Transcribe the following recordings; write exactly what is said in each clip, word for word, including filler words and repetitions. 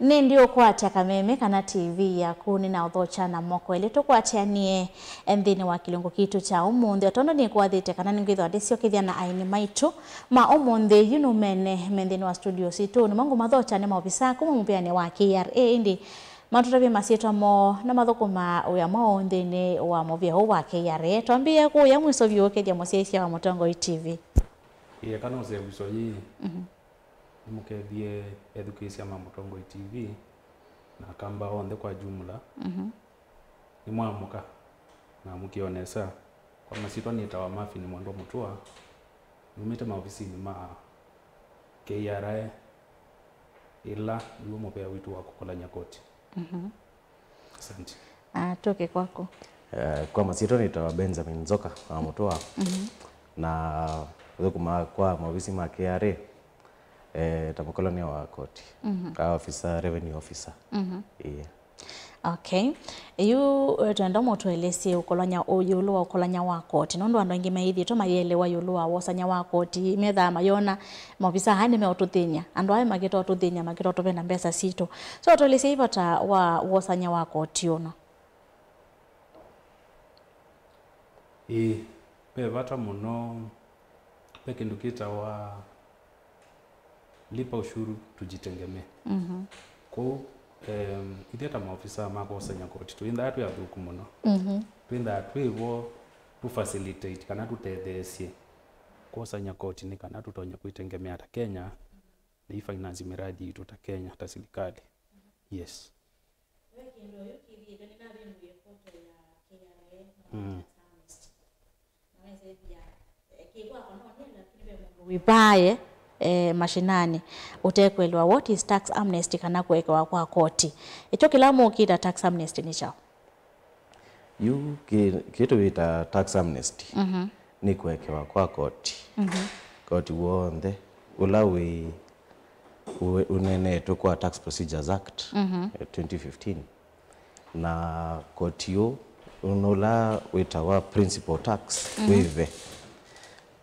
Nĩndĩ ũkwatya kameme kana T V yaku nĩnaũthokya na moko elĩ. Tũkwatĩanĩe nthĩnĩ wa kĩlungu kitũ kya ũmũnthĩ, o tondũ nĩkwathĩte kana nĩngwĩthwa ndĩsyokethya na aini maitũ ma ũmũnthĩ yu nũmene me nthĩnĩ wa studio sitũ. Nĩmo ngũmathokya nĩ maovisa kuma mũvĩanĩ wa K R A, ĩndĩ matũtavye masyĩtwa moo na mathũkũmaa wĩa mwaũ nthĩnĩ wa mũvĩa ũũ wa K R A. Twambĩĩe kũya mwiso vyũ ũkethya mũsyaĩĩsya wa Mũtongoi T V. Ĩĩ, kana ũseo mwiso yĩĩ. Mhm. Nĩmũkethye ethukĩĩsya ma Mũtongoi T V na Akamba onthe kwa jumla. Mhm. Nĩmwaamũka na mũkĩonesa. Kwa masyĩtwa nĩtawa Marvin Mwendwa Mũtũa, numĩte maovisinĩ ma K R A, ĩla nĩw'o mũvea witũ wa kũkolany'a koti. Mhm. Asante. Ah, tũke kwaku. Eh, kwa masyĩtwa nĩtawa Benjamin Nzoka wa Mũtũa. Mhm. Na thũkũmaa kwa maovisi ma K R A, eh, ta mũkolany'a wa koti. Mhm. Ka officer, revenue officer. Mhm. Ĩĩ. Okay. Yu, eh, twenda mũtũelesye ũkolany'a ũ-, ĩũlũ wa ũkolany'a wa koti. Nũndũ andũ aingĩ mayĩthĩĩtwe mayĩelewa ĩũlũ wa wosany'a wa koti, methaa mayona maovisa aa nĩmeũtũthĩny'a. Andũ aa makĩta ũtũthĩny'a, makĩta ũtũvena mbesa sitũ. So, tũelesye vata wa wosany'a wa koti ũno. Ĩĩ, ve vata mũno, ve kĩndũ kĩtawa lipa ushuru tujitegemee. Mhm. Kwoou, em, ithyĩ ta maovisaa ma kwosany'a koti, twĩnthaa twĩ athũku mũno. Mhm. Twĩnthaa twĩ vo tũ facilitate kana tũtetheesye kwosany'a koti nĩ kana tũtonye kwĩtegemea ta Kenya, na ifinance mĩradi yitũ ta Kenya, ta silikalĩ. Yes. Ve kĩndũ oyu kĩthiĩte, nĩnavingũie portal ya K R A na Mm. Tax Amnesty. Na mesethia, eh, kĩkwakwa no nyie, lakini ve mũndũ wĩvaaye, eh, mashinani ũtekwelewa what is tax amnesty kana kũekewa kwa koti. Ĩkyo kĩla mũkĩta tax amnesty nĩ kyaũ? Yu kĩ-, kĩtũ wĩta tax amnesty Mhm. nĩ kũekewa kwa koti. Mhm. Koti w'onthe ũla wĩ, wĩ, ũneeneetwe kwa Tax Procedures Act, Mhm. eh, twenty fifteen. Na koti ũũ nĩ ũla wĩtawa principal tax Mhm. wĩve,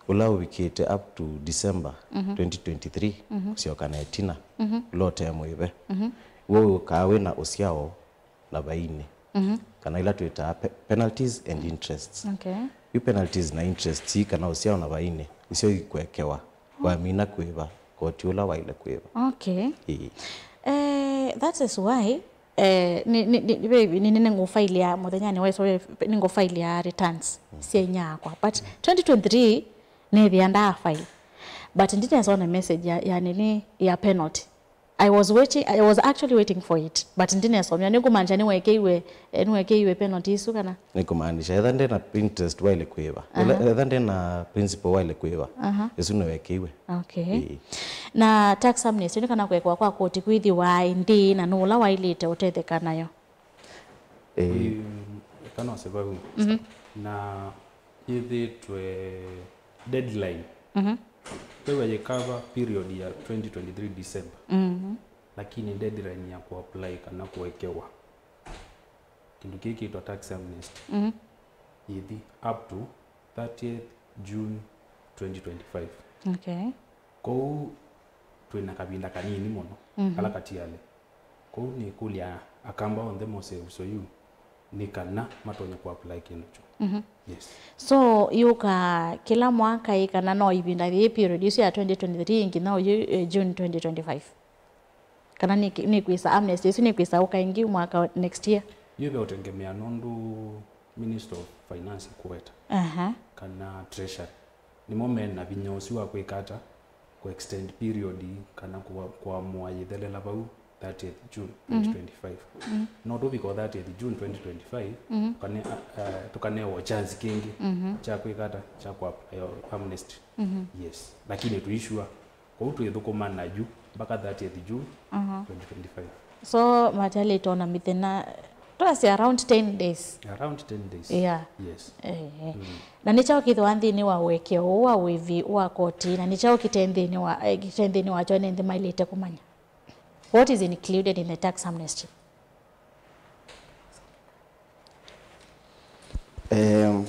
ũla ũvikĩte up to December Mhm. twenty twenty-three, Mhm. kũsyoka na ĩtina, Mhm. ũla ũte mwĩve. Mhm. W'o wĩũkaa wĩ na ũsyao na vainĩ, Mhm. kana ila twĩtaa pe-, penalties and interests. Okay. Yu penalties na interests ii kana ũsyao na vainĩ, isyo ikũekewa wamina kwĩva koti ũla waĩle kwĩva. Okay. Ĩĩ. Eh, that is why, eh, ni, ni, ni, baby, ni, ni, nĩngũfailia mũthenyanĩ wa ĩsoo, nĩngũfailia returns Mhm. sya inyia yakwa. But twenty twenty-three nĩthĩa ndaa file. But ndinesa ona message ya, ya nini, ya penalty. I was waiting, I was actually waiting for it, but ndinesomea. Nĩkũmaanisha nĩwekeiwe, eh, nĩwekeiwe penalty isu kana? Nĩkũmaanisha, etha ndena interest waĩle kwĩva. Aha. Etha ndena principal waĩle kwĩva. Aha. Isu nĩwekeiwe. Okay. Ĩĩ. Na tax amnesty nĩ kana kũekewa kwa koti kwĩthĩwa ĩndĩĩ na nũũ ũla waĩlĩte ũtetheka nayo? Eh. Ĩĩ, eka nose vau. Mhm. Na yĩthĩtwe deadline. Mhm. Kwĩw'a yĩkava period ya twenty twenty-three December. Mhm. Lakini deadline ya kuapply kana kũekewa kĩndũ kĩĩ kĩtwa tax amnesty Mhm. yĩthi up to thirtieth June twenty twenty-five. Okay. Kwoou twĩ na kavinda kanini mũno Mhm. kala katiale. Kwoou nĩkũlya Akamba onthe mose ũseo yu nĩ kana matonye kũ apply kĩndũ kyu. Mhm. Yes. So, yũka kĩla mwaka ĩ kana no ivinda yĩ period ĩsu ya twenty twenty-three nginya ũyu, eh, June twenty twenty-five? Kana nĩ, nĩkwĩsa amnesty ĩsu nĩkwĩsa ũka ĩngĩ mwaka next year? Yu ve ũtengemea nũndũ Minister of Finance kũweta Aha. kana Treasury. Nĩmo me na vinya ũsu wa kwĩka ata, kũ extend period kana kũa-, kũamũa yĩthelela vau thirtieth June Mhm. twenty twenty-five. Mhm. No tũvika o thirtieth June twenty twenty-five, Mhm. tũkane-, a-, a-, tũkanewa chance kĩngĩ Mhm. kya kwĩka ata, kya kũ apply amnesty. Mhm. Yes. Lakini tũisure. Kwoou twĩthũkũma na yu mpaka thirtieth June Aha. twenty twenty-five. So, mataĩlĩte ona mĩthenya, twasya around ten days. Around ten days. Yeah. Yes. Eh. Mm. Na nĩ kyaũ kĩthĩwa nthĩnĩ wa ũekeo ũũ wa wĩvi wa koti, na nĩ kyaũ kĩte nthĩnĩ wa, eh, kĩte nthĩnĩ wakyo, ene nthĩ maĩlĩte kũmanya? What is included in the tax amnesty? Um,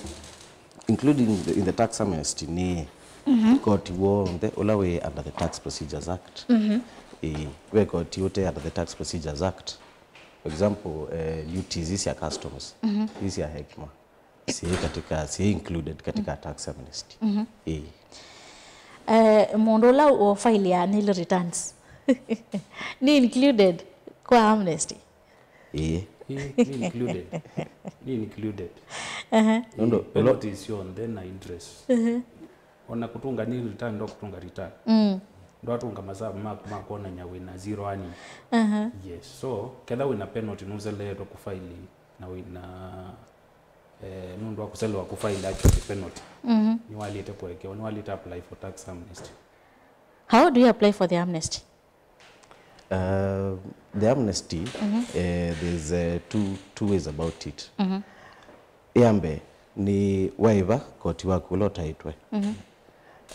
including the, in the tax amnesty nĩ Mhm. koti w'onthe ũla wĩ under the Tax Procedures Act. Mhm. Ĩĩ, ve koti ũte under the Tax Procedures Act. For example, eh, duties ici cia customs, ici cia hekima, syĩ katika, syĩ included katika tax amnesty. Ĩĩ. Eh, mũndũ ũla ũfailĩa nil returns nĩ included kwa amnesty? Ĩĩ. Ĩĩ, nĩ included. Nĩ included. Ehe. Nũndũ Penalties syonthe na interest. Ona kũtũnga nil return, ndwakũtũnga return. Ndwatũnga masavu maku ma kwonany'a wĩna zero earning. Aha. Yes. So, ketha wĩna penalty nũseleetwe kũfaili na wĩna eh, nũndũ wa kũselewa kũfaili actual penalty, nĩwaĩlĩte kũekewa, nĩwaĩlĩte apply for tax amnesty. How do you apply for the amnesty? Uh, the amnesty, eh, there's uh, two, two ways about it. Ya mbee nĩ waĩva koti waku ũla ũtaĩtwe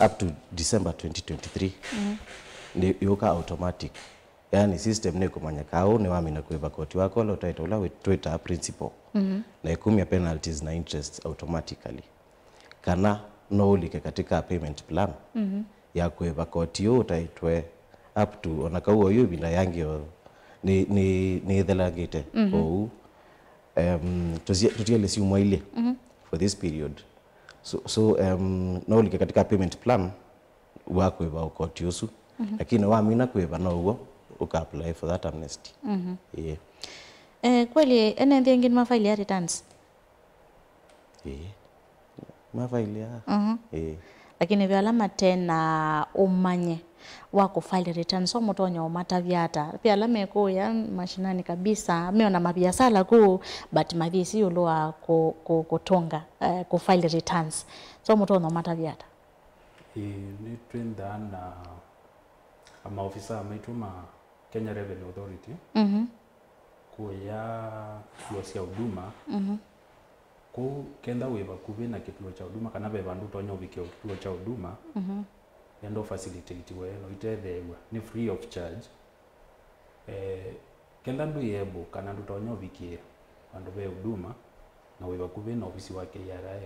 up to December twenty twenty-three, nĩ yũka automatic. Yaani system nĩkũmanya kaũ nĩwamina kũĩva koti waku ũla ũtaĩtwe, ũla wĩ- twĩtaa principal, na ĩkumya penalties na interest automatically. Kana no ũlike katika payment plan ya kũĩva koti ũũ ũtaĩtwe up to ona kau oyu ĩvinda yangĩ o nĩ- nĩ- nĩĩthelangĩte. Kwoou em, tũsie- tũtiele syumwa ilĩ for this period. So, so em, no ũlike katika payment plan wa kũĩva ũkoti ũsu. Lakini wamina kũĩva, no ũw'o ũka apply for that amnesty. Ĩĩ. Eh, kweli ene nthĩ ingĩ nĩmafailĩa returns? Ĩĩ. Mafailĩa. Ĩĩ. Lakini ve ala mate na ũmanye wa kũfile returns, so mũtonya ũmatavya ata? Ve ala mekũya mashinani kabisa, meona maviasala kũu, but mathĩsi ĩũlũ wa kũ- kũ- kũtũnga, eh, kũfile returns, so mũtonya ũmatavya ata? Ĩĩ, nĩtwĩnthaa na amaofisa maitũ ma Kenya Revenue Authority kũya kituo sya huduma. Kũu kenda wĩ vakuvĩ na kituo kya huduma kana ve vandũ ũtonya ũvikĩa kituo kya huduma, enda ũfacilitatiwe na ũitetheew'a nĩ free of charge. Eh, kenda ndwĩ able kana ndũtonya ũvikĩa vandũ ve huduma na wĩ vakuvĩ na ovisi wa K R A,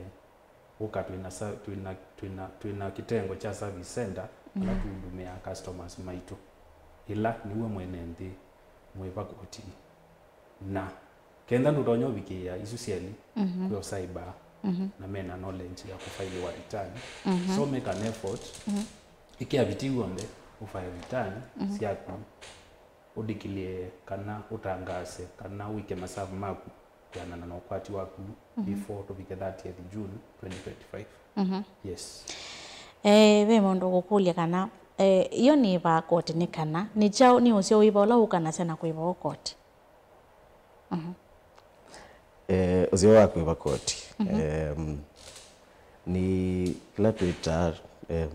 ũka twĩna sa- twĩna twĩna twĩna kĩtengo kya service center ala tũhudumĩaa customers maitũ ĩla nĩw'o mwene nthĩ mwĩ va koti. Na kenda ndũtonya ũvikĩĩa isu syelĩ, kwĩ o cyber na mena knowledge ya kũfailiwa return. So make an effort, ĩkĩa vitii w'onthe ũfae return syaku, ũdeclare kana ũtangaase kana wĩke masavu maku kwĩanana na ũkwati waku before tũvike thirtieth June twenty twenty-five. Yes. Eh, ve mũndũ ũkũkũlya kana, eh, yo nĩvaa koti nĩ kana nĩ kyaũ, nĩ ũseo wĩva ũla ũkanasya na kũĩva ũkoti? Eh, ũseo wa kũĩva koti em, nĩ kĩla twĩtaa em,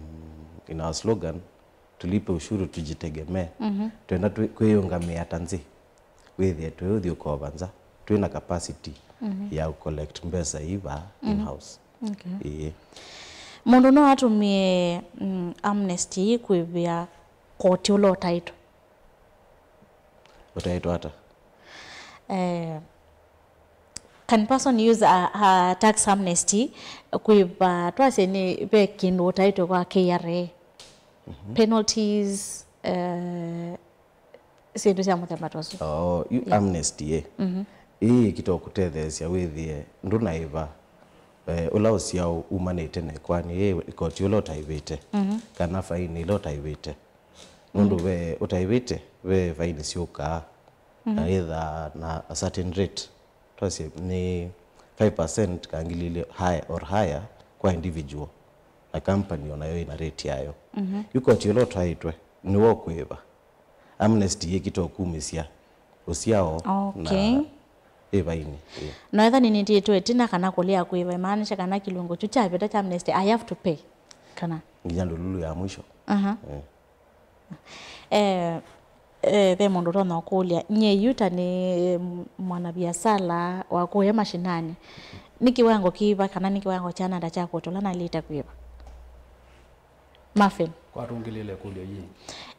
in our slogan, tulipe ushuru tujitegemee. Twenda twĩ- kwĩyũngamĩa ta nthĩ, wĩthĩe twĩũthi ũkova nza, twĩna capacity ya collect mbesa ii vaa in-house. Okay. Ĩĩ. Mũndũ no atũmĩe, mm, amnesty ĩĩ kũĩvĩa koti ũla ũtaĩtwe? Ũtaĩtwe ata? Eh, can person use a, a tax amnesty kũĩva, twasye nĩ ve kĩndũ ũtaĩtwe kwa K R A, penalties, eh, syĩndũ sya mũthemba ta ũsu? Oh, yu amnesty ĩ. Ĩĩ kĩtokũtetheesya wĩthĩe ndũnaĩva eh, ũla ũsyao umanĩte na ĩkoani yĩ ĩkoti ũla ũtaĩvĩte kana faini ĩla ũtaĩvĩte. Nũndũ ve ũtaĩvĩte, ve faini syũkaa na yĩthaa na a certain rate, twasye nĩ five percent kangililye high or higher kwa individual, na company onayo ĩna rate yayo. Yu koti ũla ũtaĩtwe nĩwe ũkũĩva. Amnesty yĩkĩte ũkumĩsya ũsyao Okay. na ĩvainĩ. Ĩĩ. No etha nĩnĩtĩtwe ĩtina kana kũlea kũĩva, imaanisha kana kĩlungu kyu kyavĩta kya amnesty, I have to pay? Kana? Nginya ndũlulu ya mwisho. Aha. Eh. Eh, eh, ve mũndũ ũtonya ũkũlya, nyie yu ta nĩ mwanaviasala wa kũya mashinani, nĩ kĩwango kĩva kana nĩ kĩwango kya nanda kya kũtũla naĩlĩte kũĩva? Muffin. Kwatũngĩlĩle ĩkũlyo yĩĩ.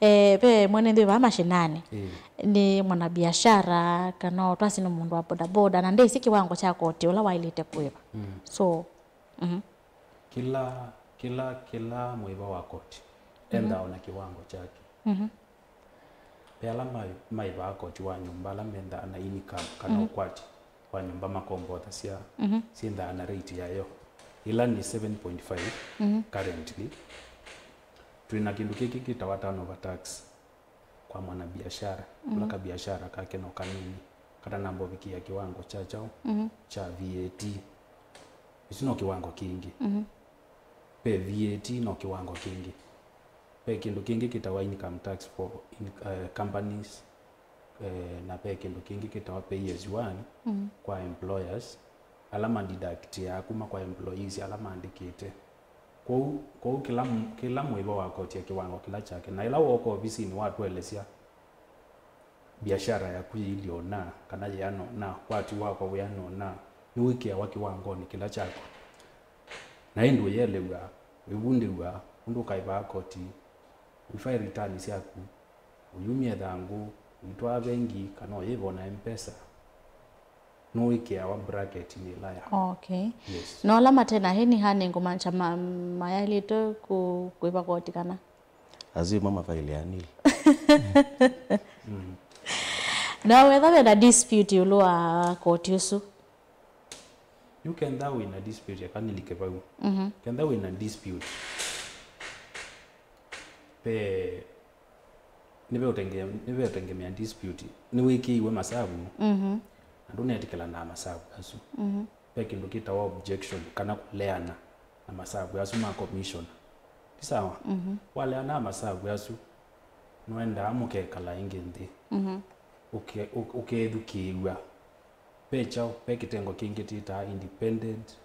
Eh, ve mwene nthĩ vaa mashinani. Ĩĩ. Nĩ mwanabiashara, kana o twasye nĩ mũndũ wa bodaboda, na ndĩsĩ kĩwango kya koti ũla waĩlĩte kũĩva. So, mhm. Kĩla, kĩla, kĩla mũĩva wa koti endaa na kĩwango kyake. Mhm. Ve ala mai- maĩvaa koti wa nyũmba ala mendaa na income kana ũkwati wa nyũmba makombothasya syĩnthaa na rate yayo, ĩla nĩ seven point five currently. Twĩ na kĩndũ kĩngĩ kĩtawa turnover tax kwa mwanabiashara, ũla kabiashara kake no kanini, katanamba ũvikĩa kĩwango kya kyaũ, kya V A T. Ĩsu no kĩwango kĩngĩ. Ve V A T no kĩwango kĩngĩ. Ve kĩndũ kĩngĩ kĩtawa income tax for in, uh, companies, eh, na ve kĩndũ kĩngĩ kĩtawa pay as you earn kwa employers, ala madeductĩaa kuma kwa employees ala maandĩkĩte. Kwoou, kwoou kĩla, m- kĩla mũĩva wakotya kĩwango kĩla kyake, na ĩla wooka ovisinĩ watũelesya biashara yaku yĩilyĩ ũna, kana yĩana ũna, kwati wakwa wĩana ũna, nĩwĩkĩawa kĩwangonĩ kĩla kyaku. Na ĩndĩ ũyelew'a, wĩvundĩw'a ũndũ ũkaĩvaa koti, ũifae return syaku, ũyumya ĩthangũ, ũitwaa vengi, kana ũyĩva na M-Pesa, nũĩkĩawa bracketinĩ ĩla ya. Okay. Yes. Na ala mate na any earning kũmaanisha ma- mayaĩlĩtwe kũ- kũĩva koti kana? Asu ĩmwe mafailea nil. Na wetha wĩna dispute ĩũlũ wa koti ũsu? Yu kenda wĩna dispute, eka nĩlike vau. Kenda wĩna dispute, ve nĩveũtenge- nĩveũtengemea dispute nĩwĩkĩiwe masavu, na ndũnetĩkĩlanaa masavu asu. Ve kĩndũ kĩtawa objection, kana kũleana na masavu asu ma commissioner. Ti sawa? Waleana na masavu asu, nũendaa mũkekala ĩngĩ nthĩ, ũke- ũke- ũkethukĩĩw'a. Ve kyaũ? Ve kĩtengo kĩngĩ tĩtaa independent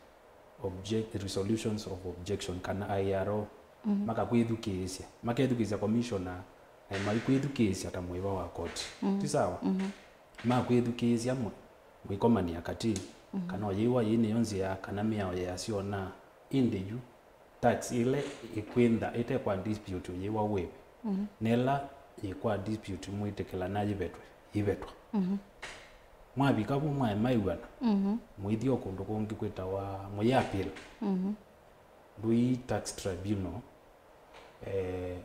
object, resolutions of objection, kana I R O. Makakwĩthukĩĩsya, makethukĩĩsya commissioner, na maikwĩthukĩĩsya ta mũĩva wa koti. Ti sawa? Makwĩthukĩĩsya mwe- mũikomanĩa katĩ, kana ũyĩwa yĩĩ nĩyo nzĩa, kana mĩao yeasyona, ĩndĩ yu tax ĩla ĩkwĩntha ĩte kwa dispute ũyĩwa wĩve, na ĩla yĩ kwa dispute mwĩtĩkĩlana yĩvetwe, yĩvetwa. Mwavika vu mwaema ĩw'ana, mũithi o kũndũ kũngĩ kwĩtawa mũyĩ appeal. Ndũi tax tribunal, eh,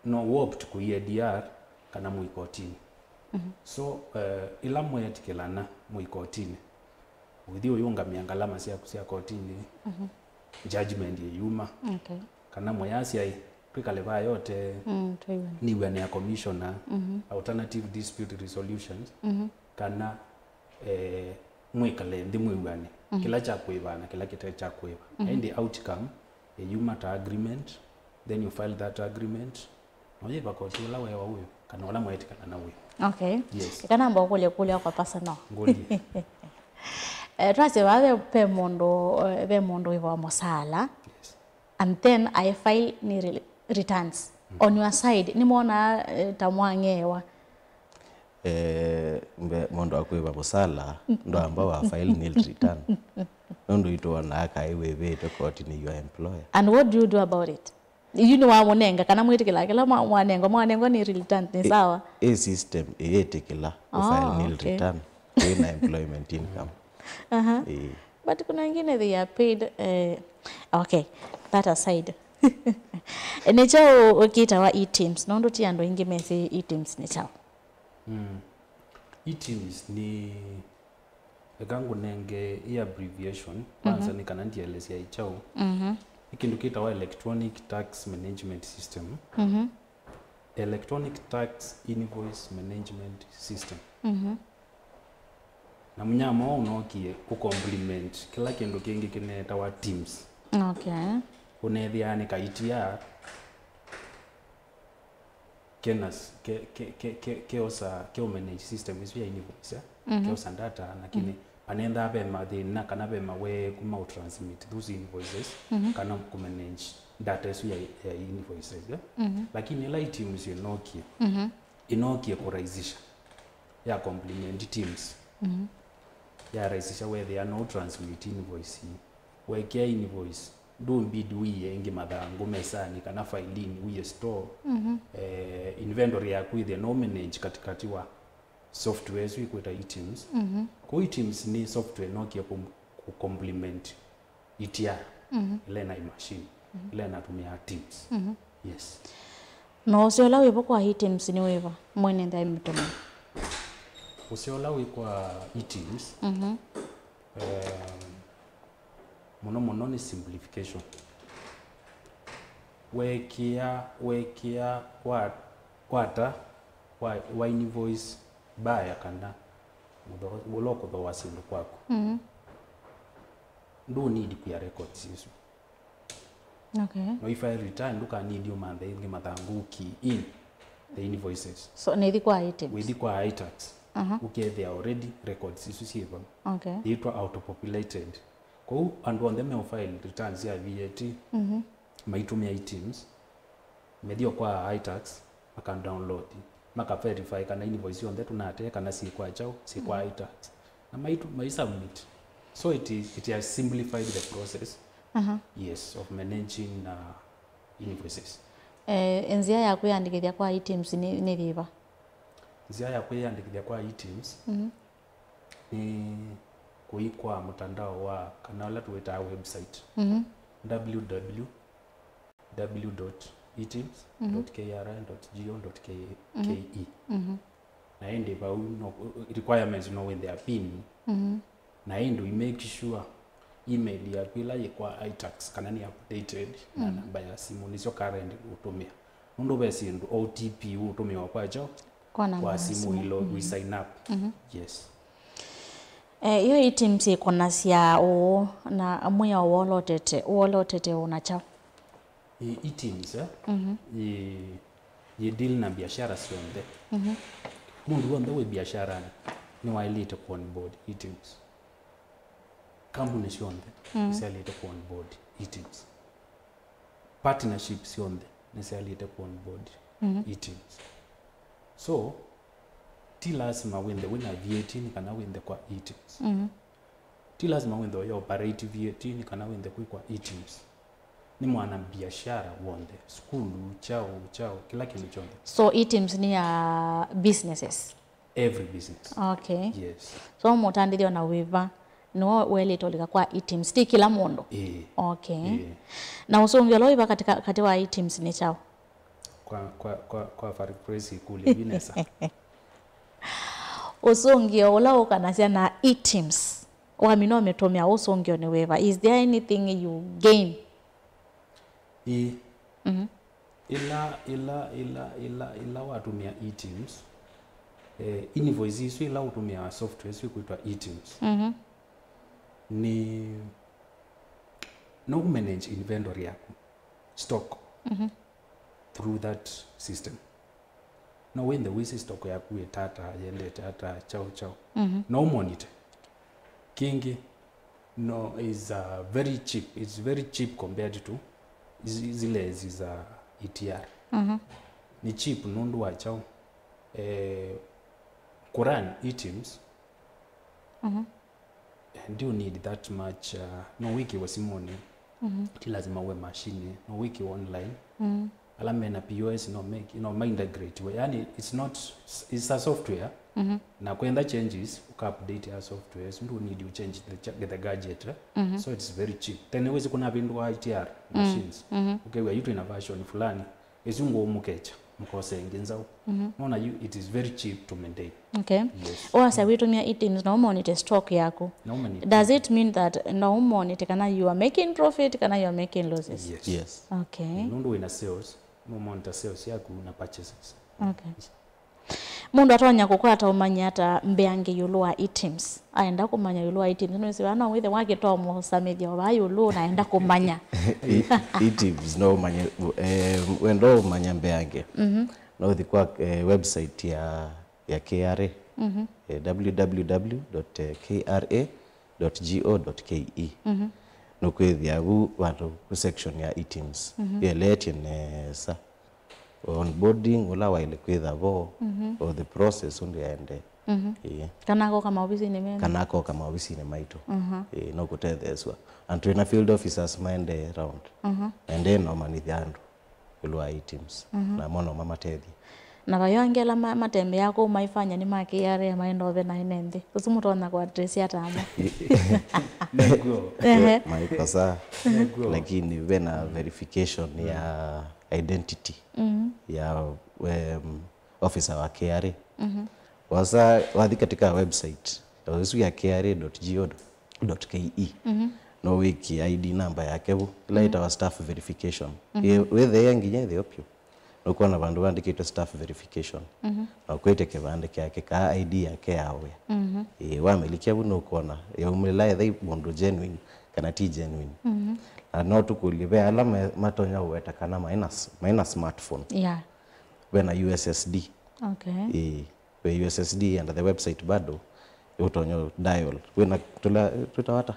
no opt kũi A D R kana mũi kotinĩ. So, eh, ĩla mweetĩkĩlana mũi kotinĩ, ũithi ũyũngamĩa ngalama syaku sya kotinĩ, judgment ĩyuma. Okay. Kana mũyasya ĩ, twĩkale vaa yote, mm, twĩw'ane, nĩw'ane ya commissioner, alternative dispute resolutions, kana, eh, mwĩkale nthĩ mwĩw'ane kĩla kya kũĩva na kĩla kĩte kya kũĩva. Na ĩndĩ outcome ĩyuma ta agreement, then you file that agreement, na ũyĩva koti ũla weewa wĩ, kana ũla mweetĩkana wĩ. Okay. Yes. Eka namba ũkũlye kũlya kwa personal. Ngũlye. Eh, twasye vaa ve, ve mũndũ, eh, ve mũndũ wĩvawa mũsaala. Yes. And then I file nil re- returns. On your side, nĩmwonaa, eh, ta mwang'eewa? Eh, mbe- mũndũ akwĩva mũsala ndwamba wa file nil return. Nũndũ itũonaa kaĩ wĩvĩtwe koti nĩ your employer. And what do you do about it? Yu nĩwamũnenga kana mwĩtĩkĩlaa kĩla mwa- mwanengwa, mwanengwa nil return, nĩ sawa? Ĩ system ĩyĩtĩkĩla file nil return wĩna employment income. Aha. Ĩĩ. But kuna wengine they are paid, eh, okay, that aside. Nĩ kyaũ kĩtawa e-TIMS? Nũndũ ti andũ aingĩ mesĩ e-TIMS nĩ kyaũ. Mm. E-TIMS nĩ, eka ngũnenge ĩ abbreviation kwanza, nĩ kana ndielesya ĩ kyaũ. Nĩ kĩndũ kĩtawa Electronic Tax Management System. Electronic Tax Invoice Management System. Na mũnyamo ũũ ũnookie kũ complement kĩla kĩndũ kĩngĩ kĩneetawa TIMS. Okay. Ũneethĩaa nĩ ka E T R kena s- ke- ke- ke- ke- keosa, ke manage system ĩsu ya invoice, eh? Keosa data, lakini panendaa ve mathĩna kana ve maweeku ma ũ transmit those invoices, kana kũ manage data ĩsu ya, ya invoices, eh? Lakini ĩla e-TIMS ĩnookie, ĩnookie kũrahisisha, ya complement TIMS. Yarahisisha, weethĩa no transmit invoice. Wekĩa invoice, ndũmbidi ũie ĩngĩ mathangũ mesanĩ kana failini ũie store. Eh, inventory yaku ĩthĩe no manage katikati wa software ĩsu ĩkwĩta e-TIMS. Kwoou e-TIMS nĩ software ĩnookie kũ- kũ complement E T R, ĩla ĩna machine, ĩla ĩnatũmĩaa TIMS. Yes. Na ũseo ũla wĩvo kwa eTIMS nĩ wĩva mwene nthĩ aimĩtũmĩa? Ũseo ũla wĩ kwa eTIMS, mhm, um, mũno mũno nĩ simplification. Weekĩa, weekĩa wa, wata wa, wa invoice mbaya kana mũtho-, ũla ũkũthooa syĩndũ kwaku. Mhm. Ndũ need kwĩa records isu. Okay. No ifile return, ndũkanidi ũmanthe ĩngĩ mathangũ key in the invoices. So, nĩthi kwa eTIMS? Wĩthi kwa iTax. Aha. Ũkethĩa already records isu syĩ vau. Okay. Yĩtwa auto-populated. Kwoou andũ onthe meũfile returns ya V A T, mhm, maitũmĩa eTIMS, methi o kwa iTax, maka download, maka verify kana invoice syonthe tũnatee kana syĩ kwa kyaũ, syĩ kwa iTax. Na maitu-, mai submit. So it is, it has simplified the process, aha, yes, of managing, uh, invoices. Eh, nzĩa ya kwĩyandĩkĩthya kwa eTIMS nĩ, nĩ yĩva? Nzĩa ya kwĩyandĩkĩthya kwa eTIMS, mhm, nĩ kũi kwa mũtandao wa, kana ũla tũwĩtaa website, mhm, www dot etims dot kra dot go dot ke. Mhm. Na ĩndĩ vau no, requirements no wĩthĩa pin. Mhm. Na ĩndĩ make sure email yaku ĩla yĩ kwa iTax kana nĩ updated, na, mhm, namba ya simũ nĩsyo current ũtũmĩa. Nũndũ ve syĩndũ O T P ũtũmĩawa kwa kyaũ? Kwa namba ya simũ. Kwa simũ ĩla, mhm, we sign up. Mhm. Yes. Eh, ĩyo eTIMS ĩkonasya ũũ na mwĩao wolotete, wolotete ũũ na kyaũ? Ĩ, eTIMS, eh? Mhm. Yĩ, yĩ deal na biashara syonthe. Mhm. Mũndũ w'onthe wĩ biasharanĩ nĩwaĩlĩte kũ onboard eTIMS. Kambuni syonthe, mm, nĩsyaĩlĩte kũ onboard eTIMS. Partnership syonthe nĩsyaĩlĩte kũ onboard, mhm, eTIMS. So, ti lasima wĩnthe wĩna V A T nĩ kana wĩnthe kwa eTIMS. Mhm. Ti lasima wĩnthe ũya operate V A T nĩ kana wĩnthe kwĩ kwa eTIMS. Nĩ mwana biashara w'onthe, sukulu, kyaũ, kyaũ, kĩla kĩndũ kyonthe. So eTIMS nĩ ya businesses? Every business. Okay. Yes. So mũtandĩthya ona wĩva, nĩwe ũelĩte ũlika kwa eTIMS, ti kĩla mũndũ? Ĩĩ. Okay. Ĩĩ. Na ũsũngĩo ũla wĩva katĩ ka, katĩ wa eTIMS nĩ kyaũ? Kwa, kwa, kwa, kwa Faric Press ĩkũlyo yu nesa. Ũsũngĩo ũla ũkanasya na eTIMS, wamina ũmĩtũmĩa ũsũngĩonĩ wĩva? Is there anything you gain? Ĩĩ. Mhm. Ĩla, ĩla, ĩla, ĩla, ĩla watũmĩa eTIMS, eh, invoice isu ila ũtũmĩaa software isu ikwĩtwa eTIMS, mhm, nĩ, no manage inventory yaku, stock, mhm, through that system. No wĩnthe wĩsĩ stock yaku ĩtata, yendete ata, kyaũ, kyaũ. Mhm. No ũmonite. Kĩngĩ, no, is, uh, very cheap. It's very cheap compared to zi-, zile zi za E T R. Mhm. Nĩ cheap nũndũ wa kyaũ? Eh, kũrun eTIMS, mhm, eh, do you need that much, uh, no wĩkĩwe simũnĩ. Mhm. Ti lazima uwe mashini, no wĩkĩwe online. Mhm. Ala mena P O S no make, no ma integrate we. Yani, it's not, it's a software. Mhm. Na kwenda changes, uka update ya software. So, you need to change the, cha-, the gadget, eh? Mhm. So it's very cheap. Tene wĩsĩ kuna vindu wa E T R, mm, machines. Mhm. Ũkew'a yu twĩna version fulani. Ĩsu ngũũ mũkekya, mũkosa ĩngĩ nzaũ. Mhm. Nona yu, it is very cheap to maintain. Okay. Yes. Wasya wĩtũmĩa eTIMS, no ũmonite stock yaku. No ũmonite. Does it mean that no ũmonite kana you are making profit kana you are making losses? Yes. Yes. Okay. Nũndũ wĩna sales, no ũmonita sales yaku na purchases. Okay. Mũndũ atonya kũkwata ũmanyi ata mbeange ĩũlũ wa eTIMS? Aenda kũmanya ĩũlũ wa eTIMS. Nĩwĩsĩ vaa no wĩthe wakĩtoa mũsamĩthya o vaa ĩũlũ na aenda kũmanya. E-, eTIMS no ũmanye, eh, wenda ũmanya mbeange. Mhm. No ũthi kwa, eh, website ya, ya K R A. Mhm. Eh, www dot K R A dot go dot K E. Mhm. Nũkwĩthĩa vu vandũ ku section ya eTIMS. Mhm. Yĩeleetye nesa. Onboarding, ũla waĩle kwĩtha vo, mhm, or the process ũndũ yaendee. Mhm. Ĩĩ. Kana akoka maovisinĩ menu? Kana akoka maovisinĩ maitũ. Mhm. Ĩĩ, no kũtetheesw'a. Na twĩna field officers maendee around. Mhm. Maendee na ũmanyĩthya andũ ĩũlũ wa eTIMS. Mhm. Na mo no mamatethye. Na vai angĩ ala ma-, matembeaa kũu maifanya nĩ ma K R A maenda ũve na ene nthĩ. Ũsu mũtonya kũ address ata amo? Nĩguo. Ehe. Maikosa. Nĩguo. Lakini vena verification ya identity ya, um, officer wa K R A. Wasa, wathi katika website ya ũsu ya K R A dot G O dot K E, no wĩkie I D number yake vu, ĩla ĩtawa staff verification. Ĩ, wĩtheea nginya ĩtheo vyũ, nũkwona vandũ vandĩkĩtwe staff verification. Na ũkwĩtya kĩvandĩ kyake, kaa I D yake ya wĩa. Ĩ, wamĩlikya vu nũkwona yaumĩla ethei mũndũ genuine kana ti genuine. Na no tũkũlye, ve ala me-, matonya ũweta kana maina s-, maina smartphone. Yeah. Ve na U S S D. Okay. Ĩĩ, ve U S S D under the website bado, ũtonya dial. Wĩna tũla twĩtawa ata?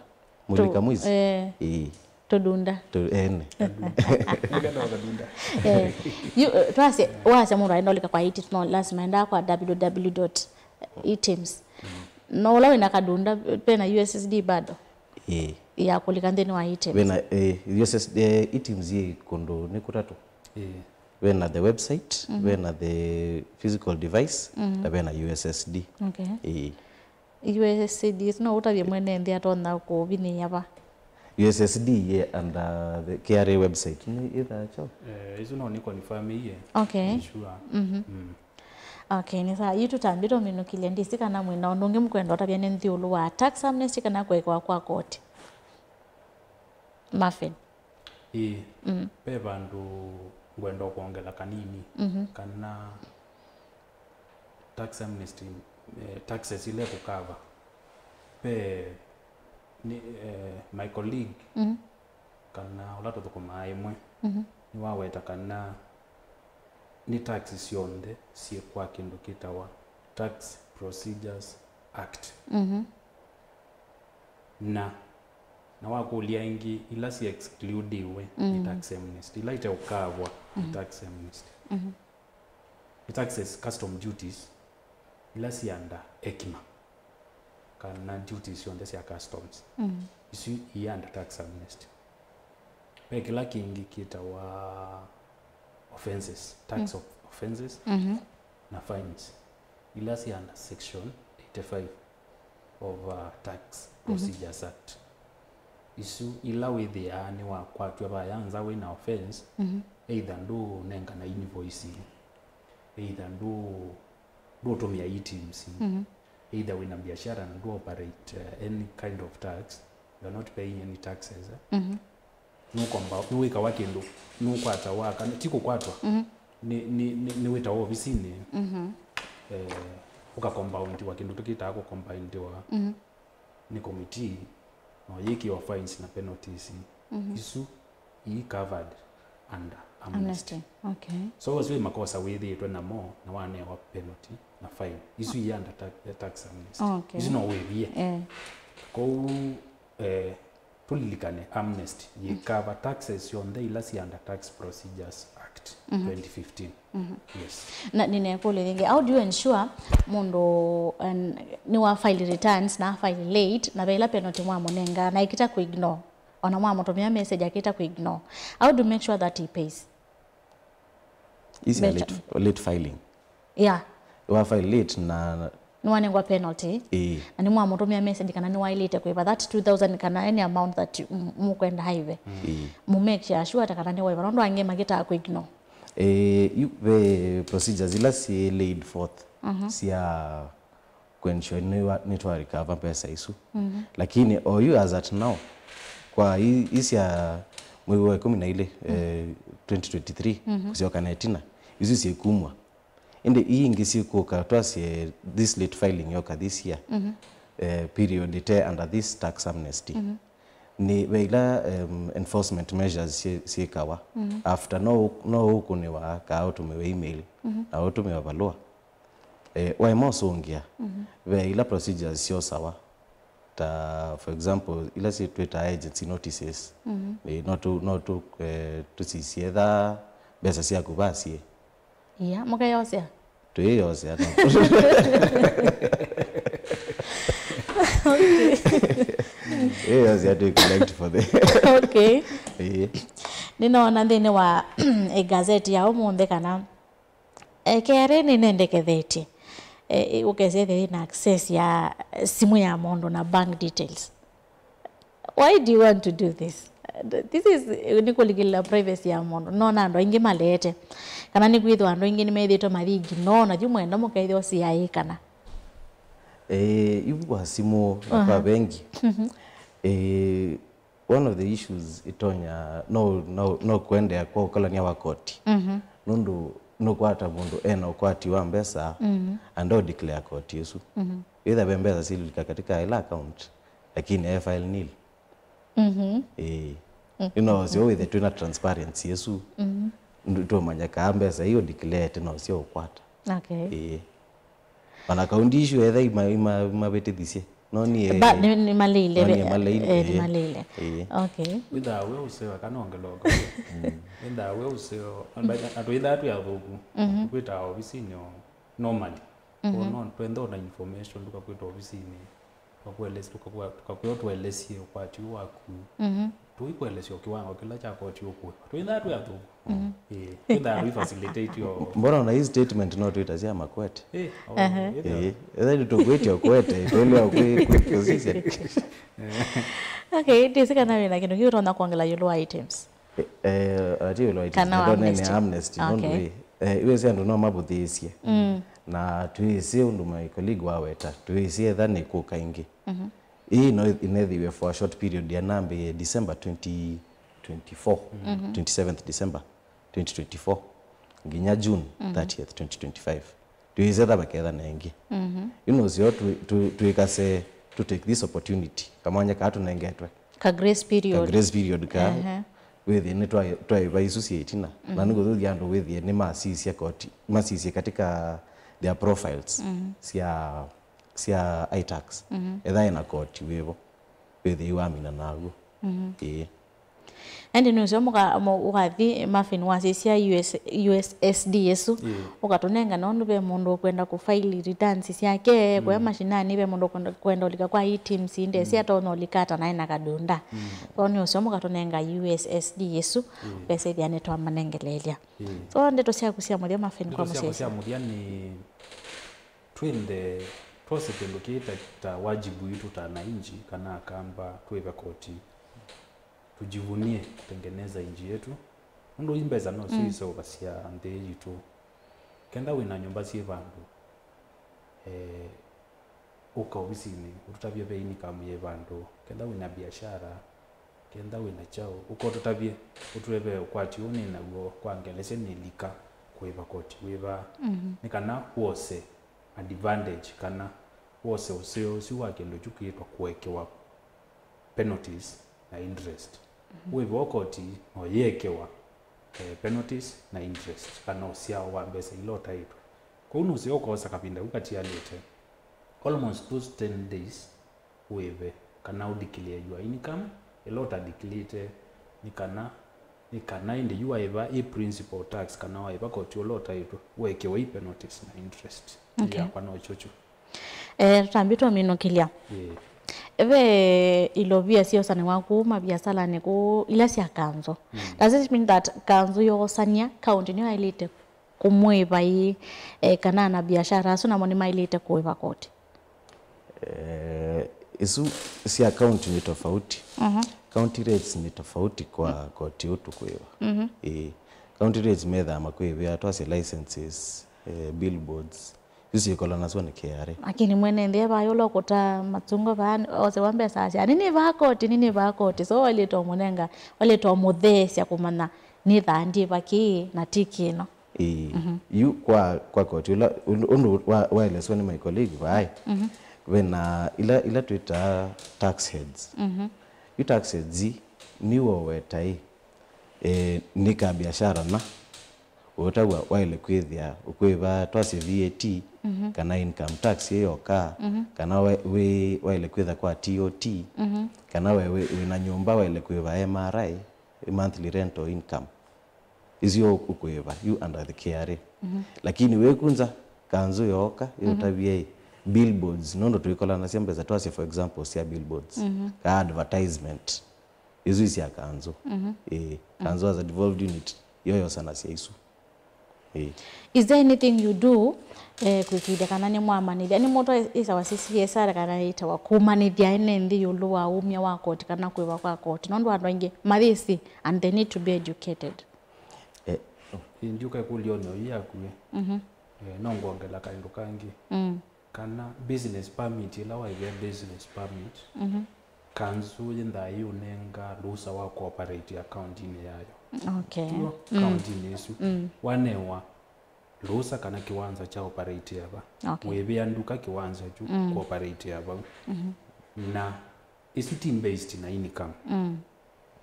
Mulika mwizi? Eh. Ĩĩ. Tũdunda. Tũ-, ene. Nĩkenda wakadunda. Eh, yu, eh, twasya, wasya mũndũ aenda ũlika kwa I T, no lazima endaa kwa www dot items. No ũla wĩna kadunda, pena U S S D bado? Ĩĩ. Ya kũlika nthĩnĩ wa items. Wĩna, eh, U S S D, eh, items yĩ kũndũ nĩ kũtatũ. Ĩĩ. Vena the website, vena the physical device, na vena U S S D. Okay. Ĩĩ. U S S D no ũtavye mwene nthĩ atonya kũvinyĩĩa va? U S S D yĩ under the K R A website. Nĩ ĩthaa kyaũ? Eh, isu no nĩ confirm iye. Okay. Nĩ sure. Mm. Okay, nĩ sawa. Yu tũtambĩte ũminũkĩlye, ndĩsĩ kana mwĩna ũndũ ũngĩ mũkwenda ũtavya nĩ nthĩ ĩũlũ wa tax amnesty kana kũekewa kwa koti. Muffin. Ĩĩ, ve vandũ ngwenda kwongela kanini, kana tax amnesty, eh, taxes ila ĩkũkava. Ve nĩ, eh, my colleague, kana ũla tũthũkũmaa ĩmwe, nĩwaweta kana nĩ tax syonthe syĩ kwa kĩndũ kĩtawa Tax Procedures Act. Na, na wakũlya ĩngĩ, ila si excludiwe nĩ tax amnesty, ila iteũkavwa nĩ tax amnesty, nĩ taxes, custom duties, ila si under ECMA, kana duties syonthe sya customs, isu i under tax amnesty. Ve kĩla kĩngĩ kĩtawa offenses, tax of offenses, na fines, ila si under section eighty-five of, uh, Tax Procedures Act. Isu ila wĩthĩaa nĩwakwatw'a vaya nza wĩna offense, either ndũnengana invoice, either ndũ-, ndũtũmĩa items, either wĩna biashara na ndũ operate, uh, any kind of tax, you are not paying any taxes, eh? Nũkomba-, nĩwĩkawa kĩndũ, nũkwatawa, kana ti kũkwatwa, nĩ, nĩ, nĩ, nĩwĩtawa ovisinĩ, eh, ũkakombaundiwa kĩndũ tũkĩtaa kũkombaundiwa nĩ committee, na ũyĩkĩwa fines na penalties. Isu ii covered under amnesty. Amnesty. Okay. So, ũsu wĩ makosa wĩthĩĩtwe namo na wanewa penalty na fine, isu ii under ta-, tax amnesty. Okay. Isu no wĩvie. Eh. Kwoou, eh, tũlilikane, amnesty yĩkava taxes syonthe ila si under Tax Procedures Act twenty fifteen. Yes. Na nĩnekũlya yĩngĩ, how do you ensure mũndũ, um, nĩwa file returns na file late, na ve ila penalty mwamũnenga na ĩkĩta kũ ignore, ona mwamũtũmĩa message akĩta kũ ignore? How do you make sure that he pays? Isi ya late, late filing. Yeah. Wa file late na nĩwanengwa penalty. Ĩĩ. Na nĩmwamũtũmĩa message kana nĩwaĩlĩte kũĩva that two thousand kana any amount that you, m-, mũkwenda aive. Ĩĩ. Mu make sure, sure ata kana nĩwaĩva. Nũndũ angĩ makĩtaa kũ ignore. Eh, yu, ve procedures ila syĩ laid forth sya kũ ensure nĩwa-, nĩtwa recover mbesa isu. Lakini o yu as at now, kwa i-, isya mwei wa ikũmi na ilĩ, eh, twenty twenty-three, kũsyoka na ĩtina, isu syĩkumwa. Ĩndĩ ii ingĩ syĩkũka, twasye this late filing yoka this year, eh, period ĩte under this tax amnesty. Nĩ ve ila, em, enforcement measures syĩ-, syĩkawa. After no ũ-, no ũkũnĩwa kaa ũtũmĩwe email, na ũtũmĩwa valũa. Eh, waema ũsũngĩa, ve ila procedures syosawa. Ta, for example, ila si-, twĩtaa agency notices. Eh, no tũ-, no tũ-, eh, tũsisye etha mbesa syaku vasye. Iya, mũkeyosea? Twĩyosea, no. Ĩyosea twĩ collect for the. Okay. Ĩĩ. Nĩnoona nthĩnĩ wa, eh, gazeti ya ũmũnthĩ kana, eh, K R A nĩnendekethetye, eh, ũkesethĩa na access ya, eh, simũ ya mũndũ na bank details. Why do you want to do this? This is, nĩ kũlikĩlĩla privacy ya mũndũ. Nona andũ aingĩ maleete. Kana nĩ kwĩthĩwa andũ aingĩ nĩmethĩĩtwe mathi ignore, na yu mwenda mũkethĩa ũsiaĩ kana. Ĩĩ, yu kwa simũ na kwa vengi. Ĩĩ, one of the issues ĩtonya no, no, no kũendeea kwa ũkalany'a wa koti. Nũndũ nũkwata mũndũ ena ũkwati wa mbesa and no declare koti ĩsu. Either ve mbesa sililika katika ĩla account, lakini e file nil. Ĩĩ. Ĩno syo wĩthe twĩna transparency ĩsu. Tũmanya kaa mbesa io declared no syo ũkwata. Okay. Ĩĩ. Ona kaunti icio etha ima, ima, imavĩtĩthisye. No niĩ. Ba, nĩ, nĩ maleile, no niĩ maleile, eh, nĩ ĩĩ. Maleile. Ĩĩ. Okay. Wĩthaa we ũseo kana ongelonga. Wĩthaa we ũseo. Na twĩthaa twĩ athũku. Kwĩtaa ovisinĩ o normally. Kono twenda ona information, tũkakwĩta ovisinĩ. Tũkakwelesya, tũkakwĩa, tũkakwĩa ũtũelesye ũkwati ũũ waku. Tũikwelesya o kĩwango kĩla kya koti ũkũĩva. Twĩthaa twĩ athũku. Ĩĩ, twĩthaa tũi facilitate o. Mbona ona hii statement no twĩtasya makwete? Ĩĩ, o, ĩĩ. Ethĩwa nĩtũkwĩtya ũkwete, twĩlea kwĩ, kwĩ position. Okay, ndĩsĩ kana wĩna kĩndũ kĩu ũtonya kwongela ĩũlũ wa items. Eh, eh, ati ĩũlũ wa items, kana wa ndonene amnesty. Amnesty, nũndũ okay. Ĩ, eh, iwĩsĩ andũ no mavũthĩĩsye. Na twĩsĩ ũndũ my colleague waweta, twĩsĩ etha nĩ kũka ĩngĩ. Ĩĩ no ĩnethĩiwe for a short period, yanambĩĩe December twenty twenty-four, twenty-seventh December twenty twenty-four, nginya June thirtieth, twenty twenty-five. Twĩsĩ etha vakethana ĩngĩ. Yu nũseo tũ-, tũ-, twĩkase to take this opportunity, kamwanya kaa tũnengetwe. Ka grace period. Ka grace period ka wĩthĩe nĩ twa-, twaĩva isu syĩ ĩtina. Na nĩkũthuthya andũ wĩthĩe nĩmasisya koti, masisye katika their profiles sya, sya itax. Etha ena koti wĩvo, wĩthĩe wamina naw'o. Ĩĩ. Ĩndĩ nũseo mũka-, mũ-, ũkathi Marvin wasisya U S, U S S D ĩsu, ũkatũnenga nũndũ ve mũndũ ũkwenda kũfaili returns syake, kũya mashinani, ve mũndũ ũkwenda, kwenda ũlika kwa items, ndesĩ atonya ũlika ata naĩ na kadunda. So nũseo mũkatũnenga U S S D ĩsu, vesethĩa nĩtwamanengeleelya. So ndeto syaku sya mũthya Marvin kwa mũsyaĩsya. Ndeto syakwa sya mũthya nĩ twĩnthe twose kĩndũ kĩĩ ta, ta wajibu witũ ta wananchi kana Akamba twĩve koti. Tujivunie kutengeneza nchi yetu. Nũndũ ii mbesa no syo iseũvasya nthĩ yitũ. Kenda wĩna nyũmba syĩ vandũ, eh, ũka ovisinĩ, ũtũtavye ve income yĩ vandũ. Kenda wĩna biashara, kenda wĩna kyaũ, ũka ũtũtavye, ũtwĩe ve ũkwati ũũ nĩ naw'o, kwa ngelesya nĩlika kũĩva koti wĩva. Nĩ kana wose advantage kana wose ũseo ũsu wa kĩndũ kyu kĩĩtwa kũekewa penalties na interest. Wĩvo koti no yĩekewa, eh, penalties na interest, kana ũsyao wa mbesa ila ũtaĩtwe. Kwoou nũseo ũkoosa kavinda kau katialĩte, almost those ten days, wĩve kana ũdeclare your income, ĩla ũtadeclarĩte nĩ kana, nĩ kana ĩndĩ yu waĩva ĩ principal tax kana waĩva koti ũla ũtaĩtwe, ũekewa i penalties na interest. Okay. Yakwa no kyokyo. Eh, tũtambĩ twaminũkĩlya. Ĩĩ. Ve ilovia syosanĩwa kũu maviasalanĩ kũu, ila sya kanzũ. Does it mean that kanzũ yoosany'a kaunti nĩyo yaĩlĩte kũmwĩva ĩĩ, eh, kana ana biashara asu namo nĩmaĩlĩte kũĩva koti? Eh, isu sya county nĩ tofauti. County rates nĩ tofauti kwa koti ũũ tũkwĩva. Ĩĩ. County rates methaa makwĩvĩa twasye licenses, eh, billboards, isu syĩkolanasw'a nĩ K R A. Lakini mwene nthĩ e vaa ĩũlũ kũta matungo vaa, osewa mbesa asya, "Nĩnĩvaa koti, nĩnĩvaa koti." So waĩlĩte ũmũnenga, waĩlĩte ũmũtheesya kũmanya nĩthaa ndyĩva kĩĩ na ti kĩno. Ĩĩ. Yu kwa, kwa koti ũla, ũndũ, ũndũ wa, waeleswa nĩ my colleague vaĩ, vena ila, ila twĩtaa tax heads. Yu tax heads ii, nĩw'o wetaĩ, eh, nĩ ka biashara na ũtaw'a waĩle kwĩthĩa ũkwĩva twasye V A T, kana income tax ĩ yoka, kana we, wĩ, waĩle kwĩtha kwa T O T, kana we, wĩ, wĩna nyũmba waĩle kwĩva M R I, monthly rental income. Isu ũkwĩva yu under the K R A. Lakini wĩkunza kanzũ yooka yũtavye billboards, nũndũ twĩkolanasya mbesa twasye, for example, sya billboards, ka advertisement. Isu isya kanzũ. Ĩĩ, kanzũ as a devolved unit, yo yosanasya isu. Ĩĩ. Is there anything you do eh, kwĩkĩĩthya kana nĩmwamanyĩthya nĩ mũndũ ĩsawa C S R kana ĩtawa kũmanyĩthya ene nthĩ ĩũlũ wa umya wa koti kana kwĩva kwa koti nũndũ andũ aingĩ mayĩsĩ and they need to be educated? Eh, ndiũka ĩkũlyo nĩ oyu yaku ĩ. Eh, no ngwongela kaĩndũ kangĩ. Kana business permit, ĩla waĩvĩa business permit, council yĩnthaa yĩũnenga lũsa wa kũoperate akauntinĩ yayo. Okay. Tiw'o? Akauntinĩ ĩsu wanewa lũsa kana kĩwanza kya operate ava. Okay. Wĩvĩa nduka kĩwanza kyu kũoperate avau. Na ĩsu ti based na income.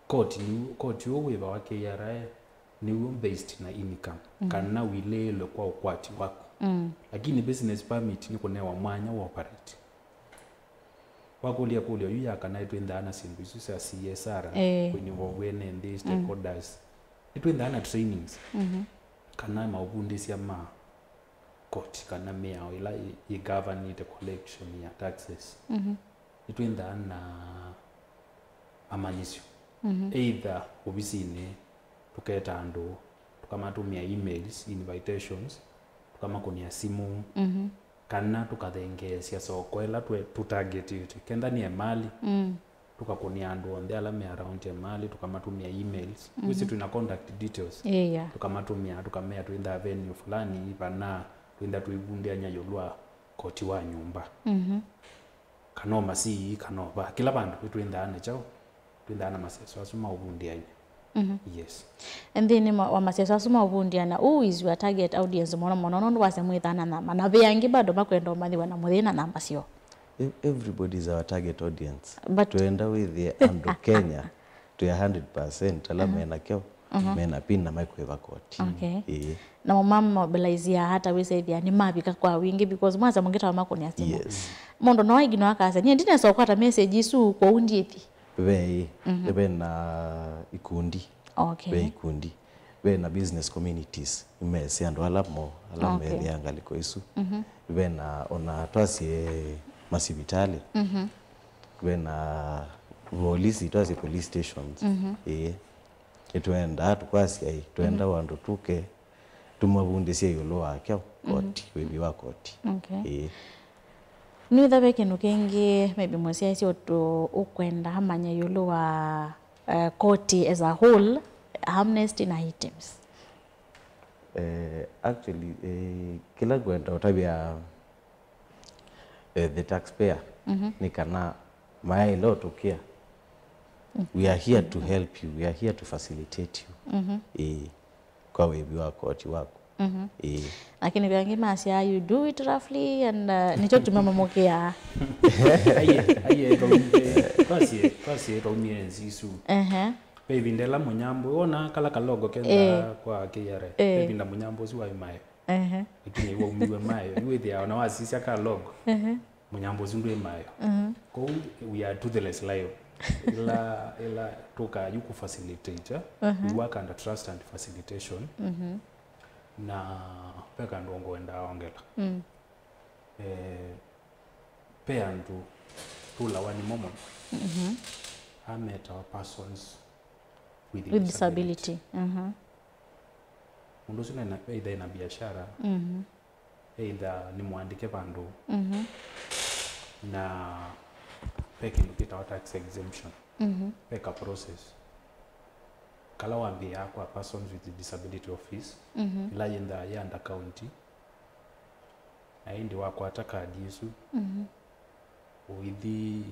Koti nĩ, koti ũũ wĩvawa K R A nĩw'o based na income kana ũilĩĩlwe kwa ũkwati waku. Lakini business permit nĩ kũnewa mwanya wa operate. Wakũlya kũlyo yu ya kana nĩtwĩnthaa na syĩndũ isu sya C S R, Eh. Kũinvolve ene nthĩ, stakeholders. Nĩtwĩnthaa na trainings kana maũvundĩsya ma koti kana mĩao ĩla ĩ, ĩgavanĩte collection ya taxes. Nĩtwĩnthaa na amanyĩsyo either ovisinĩ, tũketa andũ, tũkamatũmĩa emails, invitations, tũkamakũnĩa simũ, kana tũkathengeesya soko ĩla twe tũtargetĩte. Kenda nĩ Emali, tũkakũnĩa andũ onthe ala me around Emali, tũkamatũmĩa emails. Wĩsĩ twĩna contact details. Yeah. Tũkamatũmĩa, tũkamea twĩnthaa venue fulani vana, twĩntha twĩvundĩany'a ĩũlũ wa koti wa nyũmba. Kana o masii, kana o va. Kĩla vandũ nĩtwĩnthaa na kyaũ? Twĩnthaa na maseso asu ma ũvundĩany'a. Yes. Nthĩnĩ ma- wa maseso asu ma ũvundĩany'a, who is your target audience mũno mũno nũndũ wasya mwĩthaa na namba na ve angĩ bado makwenda ũmanyĩw'a na mũyĩ na namba syoo? Ev- Everybody is our target audience. But- Twenda wĩthĩe andũ Kenya twĩ a hundred percent ala mena kyaũ, mena pin na mekwĩva koti. Okay. Ĩĩ. Na mamobilize ata wĩsethĩa nĩmavika kwa wingĩ because mwasa mũngĩ tawa makũnĩa simũ. Yes. Mũndũ no aigino akasya niĩ ndinesa ũkwata message isu kwoou ndiĩthi. Ve, ve na ikundi. Okay. Ve ikundi. Ve na business communities. Imesĩ andũ ala mo, ala Okay. methĩa ngalĩko isu. Ve na ona twasye masivitalĩ. Ve na volisi, twasye police stations. Ĩĩ. Nĩtwendaa tũkwasya ĩ, twenda andũ tũke tũmavundĩsye ĩũlũ wa kyaũ, koti, wĩvi wa koti. Okay. Ĩĩ. Nĩwĩtha ve kĩndũ kĩngĩ maybe mũsyaĩĩsya ũtũ ũkwenda amanye ĩũlũ wa uh, koti as a whole, amnesty na items? Eh, actually, eh, kĩla ngwenda ũtavya eh, the taxpayer nĩ kana mayaĩle ũtũkĩa. We are here to help you, we are here to facilitate you. Ĩĩ. Kwa wĩvi wa koti waku. Ĩĩ. Lakini ve angĩ masyaa you do it roughly and uh, nĩkyo kĩtuma mamũkĩaa. Aiye, aiye, twaumie, twasie, twasie, twaumie nzi isu. Ehe. Ve ĩvinda ĩla mũnyambũ wona kala kalogo kenda Eh. Kwa K R A. Eh. Ve ĩvinda mũnyambũ ũsu waĩ mayo. Ehe. Lakini waumiwe mayo yu wĩthĩawa na wasisya kalogo. Mũnyambũ ũsu ndwĩ mayo. Kwoou we are toothless lion. Ĩla, ĩla tũkaa yu kũ facilitate, eh? We work under trust and facilitation. Na ve kandũ ngwendaa ongela. Eh, ve andũ tũlawa nĩmo mũno. Ametawa persons with With disability. Disability. Mhm. Mũndũ ũsu nena, either ena biashara, either nĩ mũandĩke vandũ, na ve kĩndũ kĩtawa tax exemption. Ve ka process kala wambĩĩaa kwa Persons with Disability Office, ĩla yĩnthaa yĩ under county, na ĩndĩ wakwata kadi ĩsu, ũithi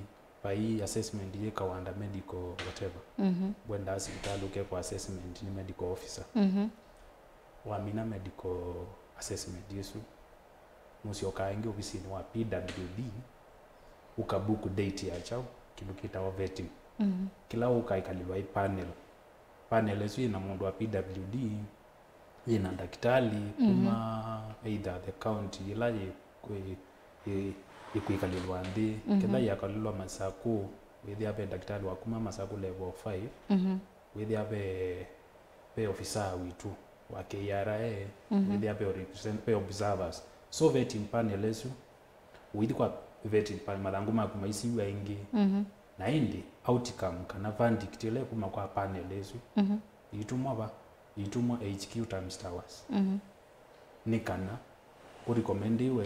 vai assessment yĩkawa under medical whatever. Wendaa sivitalĩ ũkekwa assessment nĩ medical officer. Wamina medical assessment ĩsu, nũsyokaa ĩngĩ ovisinĩ wa P W D, ũka book date ya kyaũ, kĩndũ kĩtawa vetting. Kĩla ũka ĩkalĩlwa ĩ panel. Panel ĩsu yĩna mũndũ wa P W D, yĩna ndakĩtalĩ kuma either the county ĩla yĩ, yĩ, yĩ, yĩkwĩkalĩlwa nthĩ. Ketha yĩakalĩlwa Masakũ, wĩthĩa ve ndakĩtalĩ wa kuma Masakũ level five, wĩthĩa ve, ve officer witũ wa K R A, wĩthĩa ve represent-, ve observers. So vetting panel ĩsu, ũithi kwa vetting panel, mathangũ maku maisiwa ĩngĩ. Na ĩndĩ outcome kana verdict ĩla ĩkuma kwa panel ĩsu, itumwa va, itumwa H Q Times Towers. nĩ kana ũrecommendĩwe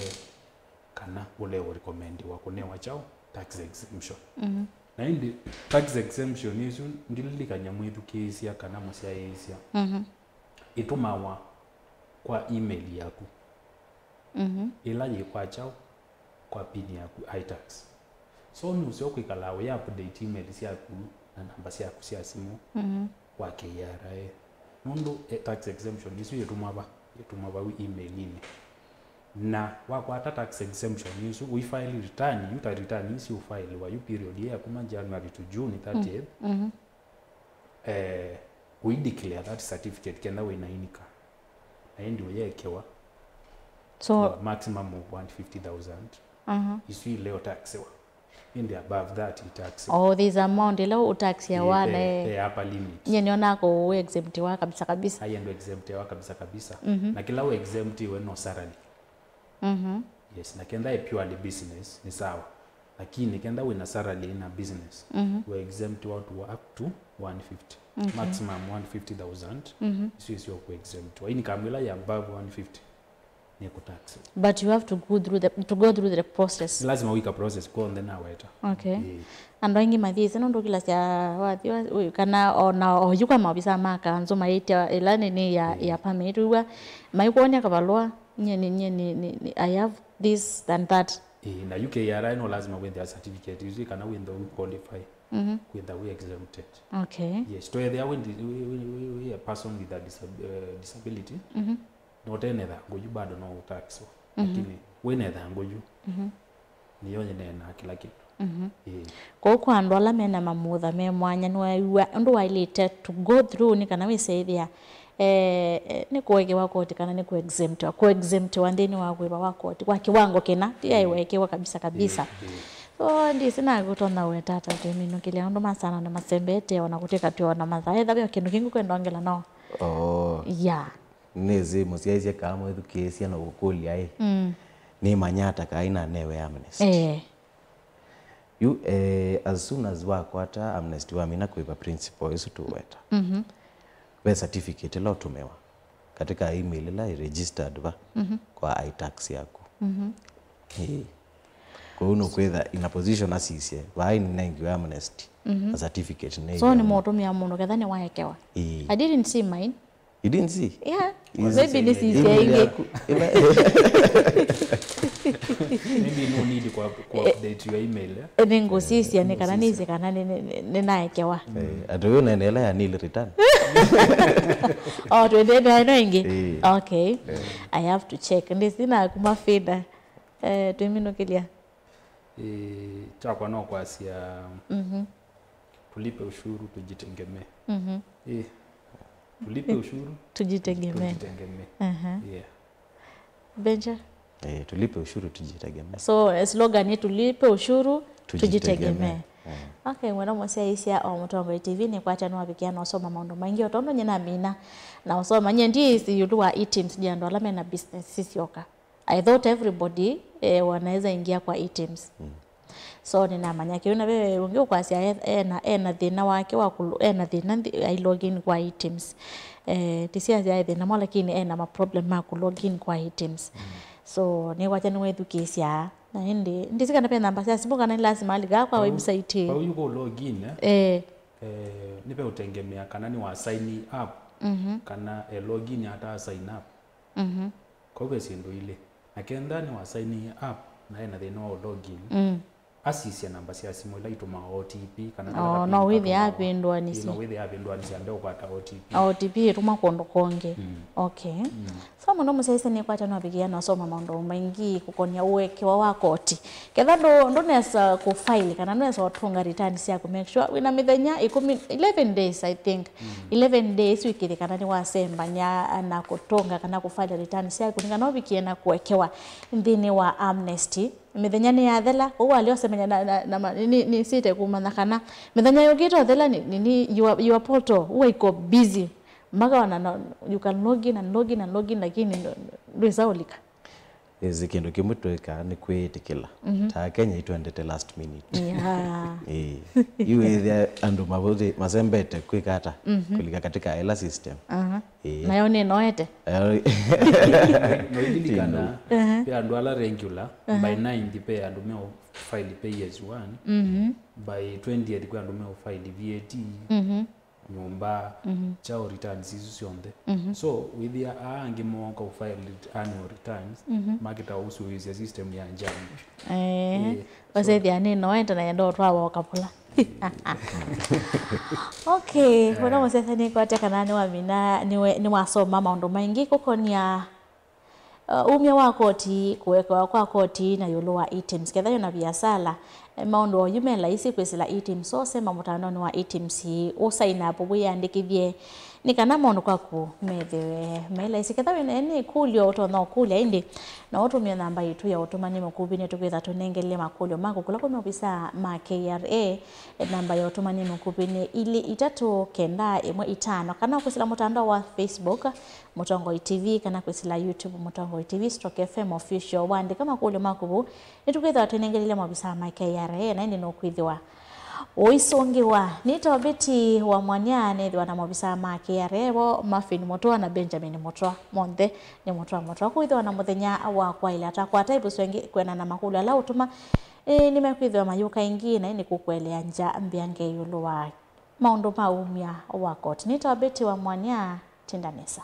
kana ũle ũrecommendĩwa kũnewa kyaũ? Tax exemption. Mhm. Na ĩndĩ tax exemption ĩsu ndililikany'a mwĩthukĩĩsya kana mũsyaĩĩsya, mhm, ĩtũmawa kwa email yaku, mhm, ĩla yĩ kwa kyaũ? Kwa pin yaku iTax. So nũseo kwĩkala ũya update email syaku na namba syaku sya simũ, mhm, wa K R A, nũndũ, eh, tax exemption ĩsu yĩtũmwa va? Yĩtũmwa vau email-inĩ. Na wakwata tax exemption ĩsu, ũifaili return yu, ta return ĩsu ũfailiwa yu period ĩĩ ya kuma January to June thirtieth, mhm, eh, ũideclare that certificate kenda wĩna income. Na ĩndĩ ũyekewa, so, maximum of one fifty thousand. Aha. Isu ileo taxiwa. Ĩndĩ above that itaxiwa. Oh, there's amount ĩla ũtaxiawa. Eh, na eh, eh, upper limit. Nye nĩona ko exemptiwa kabisa kabisa. Ayendo exemptiwa kabisa kabisa. Mhm. Na kĩla ũ exemptiwe no salary. Mhm. Yes, na kenda e purely business, ni sawa. Lakini kenda wĩna salary na business, mhm, you are exempt out to up to one fifty. Okay. Maximum one fifty thousand. Mhm. Isu isio ku exempt. Wa income ila ya above one fifty, ni ku tax. But you have to go through the, to go through the process. Ni lazima wika process kwa then aweta. Okay. Eh. Andũ aingĩ mathiĩte nũndũ kĩla sya wathi wa, kana ona oyu kwa maovisa ma kanzũ maĩtya ĩla nini ya, eh, ya permit, wĩw'a maikwony'a kavalũa, nye ni, nye ni, ni, ni, I have this and that. Ĩĩ, na yu K R A no lazima wĩthĩa certificate isu kana wĩthĩa u qualify, mhm, kwĩthĩa wĩ exempted. Okay. Yes, twethĩa wĩ, wĩ, wĩ, wĩ, wĩ a person with a disab-, eh, disability, mhm, na ũte na ĩthangũ yu bado no ũtaxwa. Mhm. Lakini wĩ na ĩthangũ yu, mhm, nĩyo yĩneenaa kĩla kĩndũ. Mhm. Ĩĩ. Kwoou kwa andũ ala mena mamutha me mwanya, nĩwew'a ũndũ waĩlĩte to go through nĩ kana wĩsĩthĩa, eh, eh, nĩ kũekewa koti kana nĩ kũexemptiwa, kũexemptiwa nthĩnĩ wa kũĩva wa koti kwa kĩwango kĩna, ti, ĩĩ, aĩ wekewa kabisa kabisa. Ĩĩ, ĩĩ. So, ndĩsĩ na kũtonya wetata twĩminũkĩlya nũndũ masana nĩ masembete, ona kũtw'ĩka twĩona mathaa. Etha ve kĩndũ kĩngĩ kwenda ongela no? Oh. Yeah. Nĩsĩ mũsyaĩĩsya kaa mwĩthukĩĩsya na ũkũlya ĩ, mm, nĩmanya ata kaa inanewe amnesty? Eh. Yu, eh, as soon as wakwata amnesty, wamina kũĩva principal ĩsu tũweta, mhm, ve certificate ĩla ũtũmĩwa katika email ĩla ĩ registered va, mhm, kwa iTax yaku. Mhm. Ĩĩ. Kwoou nũkwĩtha in a position asisye, vai nĩnengiwe amnesty, mhm, na certificate nĩ. So nĩ mũtũmĩa mũndũ ketha nĩwaekewa? Ĩĩ. I didn't see mine. You didn't see? Yeah. Maybe nĩ sisya ĩngĩ. Maybe no need kwa, kwa update your email, eh? Eh, nĩngũsisya nĩ kana nĩsĩ kana nĩ, nĩ, nĩ, nĩnaekewa. Eh, atĩ ũyũ nene ĩla ya nil return. Oh, twendete ĩno ĩngĩ? Eh. Okay. Eh. I have to check. Ndĩsĩ na kuma fida. Eh, twĩminũkĩlya. Eh, kyakwa no kwasya, mhm, tulipe ushuru tujitegemee. Mhm. Eh, tulipe ushuru tujitegemee. Tujitegemee. Aha. Yeah. Benja? Eh, tulipe ushuru tujitegemee. So, eh, slogan ni tulipe ushuru tujitegemee. Tujitegemee. Eh. Okay, mwena mũsyaĩĩsya o Mũtongoi T V nĩkwatya nĩwavikĩa na ũsoma maũndũ maingĩ o tondũ nye namina na ũsoma. Nye ndiĩsĩ ĩũlũ wa items ya andũ ala mena business sisyoka. I thought everybody, eh, wanaweza ingia kwa items. Mm. So, ninamanya kĩu, na ve ũngĩ ũkwasya e-, ena, ena thĩna wake wa kũlũ-, ena thĩna nthi-, ai login kwa items. Eh, tisiasya e thĩna mo, lakini ena ma problem ma kũ login kwa items. Mm. So, nĩkwatya nĩwethukĩĩsya, na ĩndĩ, ndĩsĩ kana ve namba sya simũ kana nĩ lazima alika kwa website. Pau yu kũ login, eh? Eh. Eh, nĩve ũtengemea kana nĩ wa sign up, mhm, kana e login ata sign up. Mhm. Kau ve syĩndũ ilĩ. Na kenda nĩ wa signing up na ena thĩna wa login, mm, asisya namba sya simũ ila itumaa O T P kana kala, oh, kapi no wĩthĩa katũmawa. Avĩndũanĩsye. Ĩĩ, no wĩthĩa avĩndũanĩsya ndeũkwata O T P. O T P ĩtũmwa kũndũ kũngĩ. Mm. Okay. Mm. So mũno mũsyaĩĩsya nĩkwatya nwavikĩa na ũsoma maũndũ maingĩ kũkonia ũekewa wa koti. Ketha ndũ-, ndũnesa kũ file kana ndũnesa ũtũnga return syaku, make sure wĩna mĩthenya ĩkũmi, eleven days, I think. Mm. Eleven days wĩkĩthĩ kana nĩwasembany'a na kũtũnga kana kũ file return syaku nĩ kana ũvikie na kũekewa nthĩnĩ wa amnesty. Mĩthenya nĩyathela, kwoou walea ũsemany'a na, na, na ma-, nĩ, nĩ, nĩsĩte kũmanya kana mĩthenya yũkĩte ũthela nĩ, nĩ, nĩ your, your portal ũaiko busy. Mpaka ona no, you can log in and log in and log in, lakini ndũ-, ndwĩsa ũlika. Ĩsĩ kĩndũ kĩmwe twĩkaa nĩ kwĩĩtĩkĩla. Mhm. Ta Akenya itwendete last minute. Yeah. Ĩĩ. Yu wĩthĩa andũ mavũthĩ masembete kwĩka ata? Mhm. Kũlika katika ĩla system. Aha. Ĩĩ. Nayo nĩnoete. Nayo noilikana. Aha. Ve andũ ala regular, aha, by ninth ve andũ meo file pay as you earn. Mhm. By twentieth kwĩ andũ meo file V A T. Mhm. Nyũmba, mhm, chao returns isu syonthe. Mhm. So wĩthĩa aa angĩ mooka u file annual returns, mhm, makĩta ũsũĩsya system ya njambi. Eh, eh, so wasethĩa nĩnoete na yenda ũtwawa ũkavũla. Okay, eh, wona mũsese nĩkwatya kana nĩwamina, nĩwe, nĩwasoma maũndũ maingĩ kũkonia Uh, umya wa koti, kũekewa kwa koti na ĩũlũ wa items. Ketha wĩna viasala, eh, maũndũ oyu me laisi kwĩsĩla items ose ma mũtandaonĩ wa items, ũsaina apo wĩyandĩkĩthye nĩ kana maũndũ kwaku methĩwe me laisi. Ketha wĩna ene ĩkũlyo ũtonya ũkũlya ĩndĩ, no ũtũmĩe namba yitũ ya ũtũmani mũkuvĩ, nĩtũkwĩtha tũnengelile makũlyo maku kũla kwĩ maovisaa ma K R A. Namba ya ũtũmani mũkuvĩ nĩ ilĩ itatũ kenda ĩmwe itano, kana ũkwĩsĩla mũtandao wa Facebook, Mũtongoi T V, kana kwĩsĩla YouTube Mũtongoi T V stroke F M Official. Waandĩka makũlyo maku vau, nĩtũkwĩthĩwa twĩnengelile maovisaa ma K R A, na ĩndĩ nũkwĩthĩwa ũisũngĩwa. Nĩ Tobiti wa Mwanya, nĩthĩwa na maovisaa ma K R A vo, Marvin Mũtwa na Benjamin Mũtwa. Monthe nĩ Mũtwa Mũtwa. Kwĩthĩwa na mũthenya wa kwaĩla, ta kwata ĩvuso ĩngĩ kwĩana na makũlyo ala ũtũma, ĩ, nĩmekwĩthĩwa mayũka ĩngĩ, na ĩndĩ kũkũelea nja mbĩange ĩũlũ wa maũndũ ma umya wa koti. Nĩ Tobiti wa Mwanya, tinda nesa.